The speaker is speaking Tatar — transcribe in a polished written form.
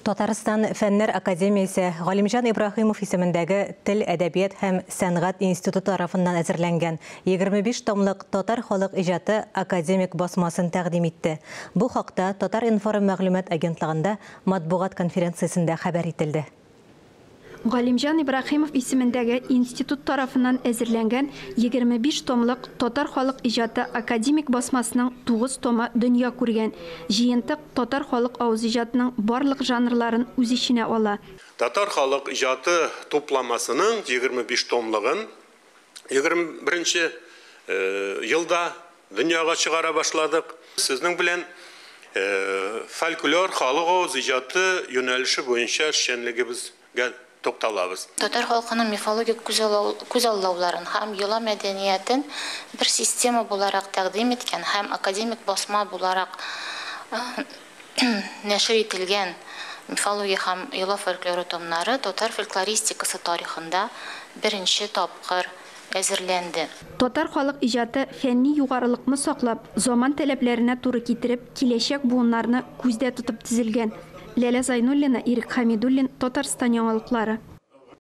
Татарстан Фәннәр академиясе Галимҗан Ибраһимов исемендәге Тел, әдәбият һәм сәнгать институты тарафыннан әзерләнгән 25 томлык Татар халык иҗаты академик басмасын тәкъдим итте. Бу хакта Татар-информ мәгълүмат агентлыгында матбугат конференциясендә хәбәр ителде. Галимҗан Ибраһимов исемендәге институт тарафыннан әзерләнгән 25 томлык Татар халык иҗаты академик басмасының 9 томы дөнья күргән. Җыентык татар халык авыз иҗатының барлык жанрларын үз эченә ала. Татар халык иҗаты тупламасының 25 томлыгын 21 елда дөньяга чыгара башладык. Сезнең белән фольклор, халык авыз иҗаты юнәлеше буенча эшчәнлегебезгә тукталабыз. Татар халкының мифологик күзаллауларын һәм йола мәдәниятен бер система буларак тәкъдим иткән һәм академик басма буларак нәшер ителгән мифология һәм йола фольклоры томнары татар фольклористикасы тарихында беренче тапкыр әзерләнде. Татар халык иҗаты фәнни югарылыкны саклап, заман таләпләренә туры китереп, киләчәк буыннарны күздә тотып төзелгән. Ләлә Зайнуллина, Ирек Хамидуллин, Татарстан яңалыклары.